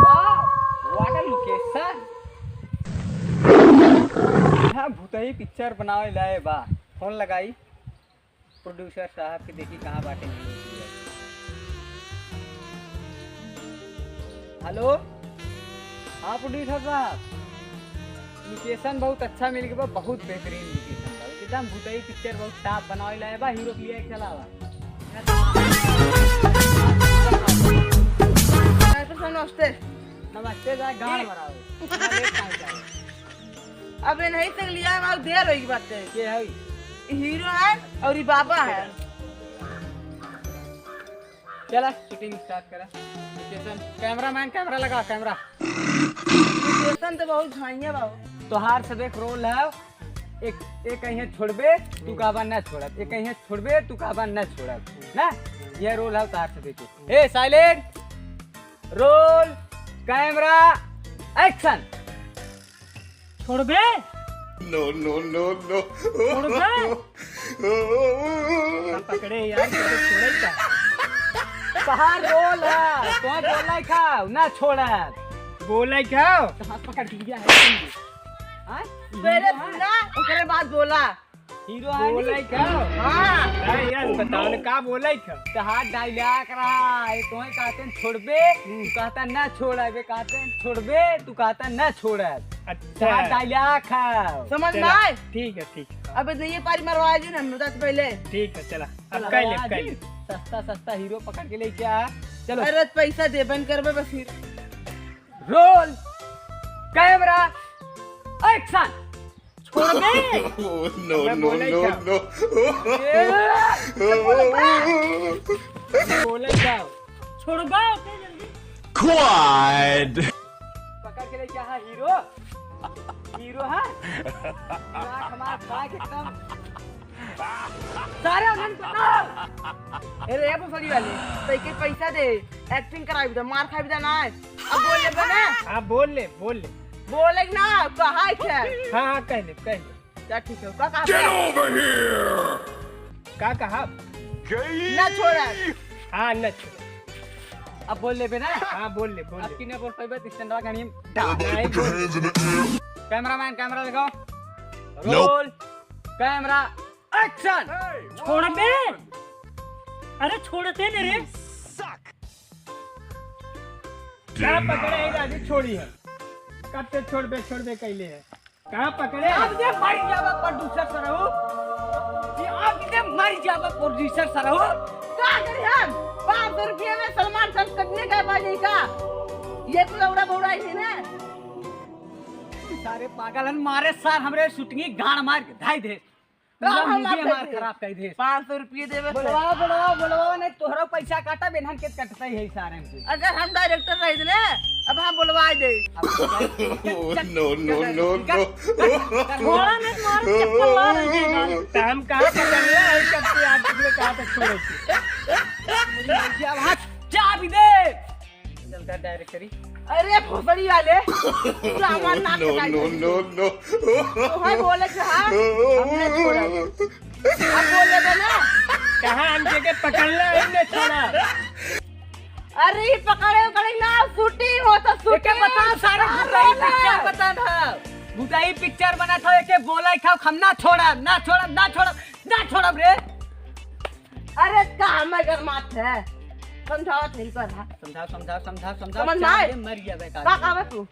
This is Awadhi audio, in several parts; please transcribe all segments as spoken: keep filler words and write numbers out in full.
वाह, what a location। हाँ, भूतही पिक्चर बनावे लाए बा। फोन लगाई प्रोड्यूसर साहब के, देखी कहाँ बाटे मिले की है। हेलो, हाँ प्रोड्यूसर साहब, लोकेशन बहुत अच्छा मिल गया, बहुत बेहतरीन लोकेशन बा। एकदम भूतही पिक्चर बहुत टॉप बनावे लाए बा, हीरो के लिए चला बा। डायरेक्टर साहब नमस्ते। नमस्ते, जा गाड़ मरावे। इतना लेट काहे जाए? अबे नहीं तक लिया, हमार देर होई बाटे। के है? हीरो है और ये बाबा है। चला, शूटिंग स्टार्ट करा। लोकेशन, कैमरामैन, कैमरा लगा, कैमरा। लोकेशन तो बहुत झाइया बाबू। तोहार से देख रोल है, एक, एक कहीं छोड़बे, तू कहबा ना छोड़ब, एक कहीं छोड़बे, तू कहबा ना छोड़ब, ना? ये रोल है तोहार से देखे। ए, साइलेंट, रोल, कैमरा, एक्शन। छोड़बे? No, no, no, no। छोड़बे? हम पकड़े यार, तो छोड़े का? तोहार रोल है, तो बोला खाओ, ना छोड़ा। बोला खाओ? तो हाथ पकड़ लिया है। हाँ? पहले सुना, ओकरे बाद बोला। हीरो है बोला नहीं? खाओ? हाँ। अरे यार, बताओ ना, का बोला खाओ? तोहार डायलॉग रहा है, तोहे कहते हैं छोड़बे, तू कहता ना छोड़बे, कहते हैं छोड़बे, तू कहता ना छोड़ब। अच्छा। तोहार डायलॉग है। समझ में चला, आए? ठीक है, ठीक है। अबे नहीं ये पारी मरवा जी ना, हम बता पहले। ठीक है, चला। अब चला, कह ले, आज कह ही ले। सस्ता, सस्ता हीरो पकड़ के लेके आ। चलो। अरे पैसा दे, बंद करबे बस फिर। Roll, camera, action. छोड़बे? Oh, no, मैं no, बोले no, क्या? No। ए, बोले क्या? छोड़बा ओके जल्दी। Quiet। पकड़ के ले क्या है हीरो? हीरो है? दिमाग हमारा खा के एकदम सारे उन्हें पकड़ो। ए रे भोसड़ी वाले, तो के पैसा दे, एक्टिंग कराई बता, मार खाई बता ना। अब बोल ले बे ना। हाँ, बोल ले, बोल ले। बोले ना, कहा है क्या? हाँ, हाँ, कह ले, कह ले। क्या ठीक है, का कहा? Get over here। का कहा? ना छोड़ा। हाँ, ना छोड़ा। अब बोल ले बे ना। हाँ, बोल ले, बोल अब ले। किने बोल पाइबे, तो स्टैंडवा गाड़ी में डाल। Everybody put your hands in the air। Cameraman, camera लगाओ। Nope। Roll, camera, action. छोड़ बे। अरे छोड़ते नहीं रे। क्या पकड़े है राजू, छोड़ी है। कब से छोड़बे, छोड़बे कैले है। कहाँ पकड़े? अब जे मर जाबा प्रोड्यूसर सरहू। ये अब जे मर जाबा प्रोड्यूसर सरहू। का करी हम? पाँच सौ रुपये में सलमान खान कटने का बाजे का? ये तो लौड़ा बौड़ा ही है ना। सारे पागल हन, मारे सार हमरे शूटिंग गाड़ मार के धाई दे। पूरा हम मूडी आप हमार कैसे? खराब कर दे। पाँच सौ रुपये देवे थे। बोलवा, बोलवा, बोलवा, नहीं तोहरा पैसा काटा, बेनहन के कटता ही है सारे में से। अगर हम डायरेक्टर रहित ने, अब हम बोलवा दे। अब No, no, no, no। Cut, cut, cut, cut. थोड़ा नहीं मार, चप्पल मार रही है। तो हम कहाँ पकड़ ले, हम कब से आप किसी को कहाँ तक छोड़े थे? अब हाथ चाबी दे। चलता डायरेक्टरी। अरे भोसड़ी वाले, तू हमार नाक No, कटाई no, कर no, no। तोहे बोले के हाँ, हमने छोड़ा। अब बोल ले बे ना। कहाँ हम जगह पकड़ ले, हमने छोड़ा। अरे ये पकड़े, पकड़े ना, शूटिंग हो तो शूटिंग। एके बताओ सारे, हाँ, भूतही बोले। पिक्चर बता था। भूतही पिक्चर बना था, एके बोला था, हम ना छोड़ा, ना छोड़ा, ना छोड़ा, ना छोड़ा रे। अरे का हमें गरमात है, समझावत नहीं कर रहा। समझाओ, समझाओ, समझाओ, समझाओ, समझ में आए? चाहे मर गया बेकार। का कहबे तू?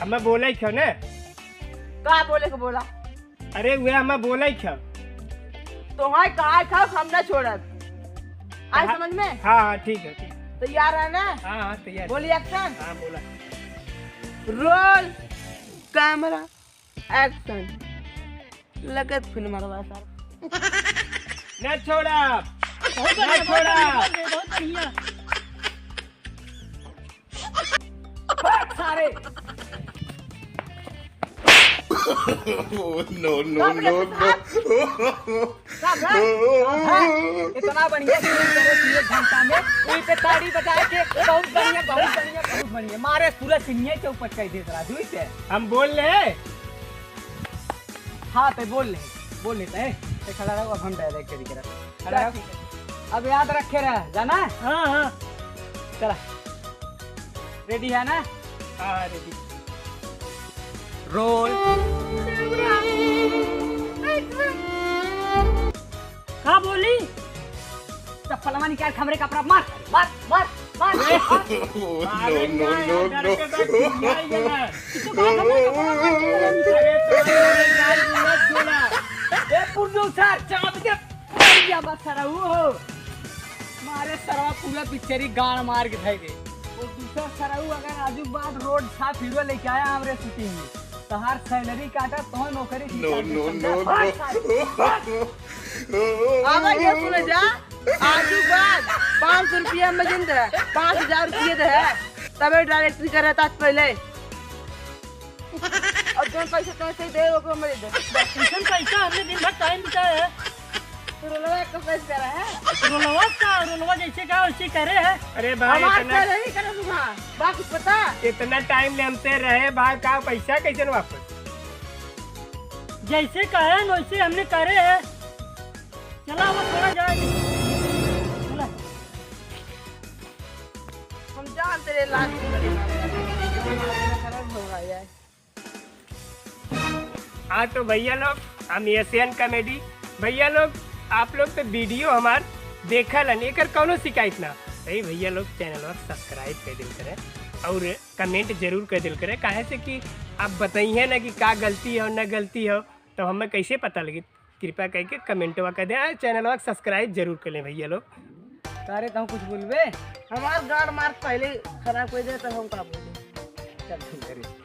हमें बोले क्यों ने? का बोले के बोला? अरे वे हमें बोले क्यों? तो हाँ, कहा था हम ना छोड़ब। आए हाँ, समझ में? हाँ, हाँ, ठीक है, ठीक। तैयार है ना? हाँ, हाँ, तैयार। बोली एक्शन। हाँ, बोला। Roll, camera, action. लगत फिन मरवा सार। ना छोड़ा। बहुत ना बढ़िया, छोड़ा। बहुत बढ़िया, बहुत बढ़िया। भाग सारे। Oh, no, no, no, no। साहब, साहब, साहब, इतना बढ़िया सीन करे थे एक घंटा में, वहीं पे ताड़ी बजाए के, बहुत बढ़िया, बहुत बढ़िया, बहुत बढ़िया। मारे पूरा सीनियर चौपट कर दे राजू इसे। हम बोल ले। हाँ, ते बोल ले, बोल लेते हैं। ते खड़ा रहो, अब हम डायरेक्ट करी करा। खड़ा रहो। ठीक है। अब याद रखे रहा, जाना है? हाँ, हाँ। चला, रेडी है ना? हाँ, हाँ, रेडी। रोल। का बोली? चप्पलवा निकाल, हमरे कपड़ा मार, मार, मार, मार। अरे, नो, नो, नो, नो। तू बात हमरे कपड़ा मार, मार। अरे, तो मत बोला। ए, प्रोड्यूसर, चाप के मार दिया बस, सरऊ हो। मारे सरवा पूरा पिक्चर ही गाड़ मार के धइ दे। प्रोड्यूसर सरऊ अगर आजू बाद रोड साफ हीरो लेके आया हमरे शूटिंग में, तो हर सैलरी काटा, तो नौकरी नो, नो, नो, नो। अब ये सुने जा, आजू बाद पाँच सौ रुपया में जिंद है, पाँच हजार रुपये दे है, तबे डायरेक्टरी करे तात पहले। और जौन पैसा तुम्हें सही दे, ओकरो मत दे। ट्यूशन पैसा हमने दिन भर टाइम बिताया है। तो रोलवा को पैसा दे रहा है। रोलवा का, रोलवा जैसे कहा वैसे करे है। अरे भाई, हमार इतना सैलरी करे सुबह। बाकी पता? इतना टाइम ले हमसे रहे भाई, का पैसा कैसे न वापस? जैसे कहे न वैसे हमने करे है। चला, वो थोड़ा जाए। चला। हम जानते रहे लास्ट में खराब हो गया है। हाँ तो भैया लोग, हम एशियन कॉमेडी। भैया लोग, आप लोग तो वीडियो हमार देखल हन, एकर कौनो शिकायत ना। भाई भैया लोग, चैनलवा सब्सक्राइब कर दिल करें और कमेंट जरूर कर दिल करें, काहे से कि आप बताइए ना कि का गलती हो, ना गलती हो, तो हमें कैसे पता लगी? कृपया करके कमेंटवा कर दें, आ, चैनलवा सब्सक्राइब जरूर कर लें भैया लोग। का रे, तहूँ कुछ बोलबे? हमार गाड़ मार पहले खराब कर दे, तो हम का बोले? चल, ठीक है रे।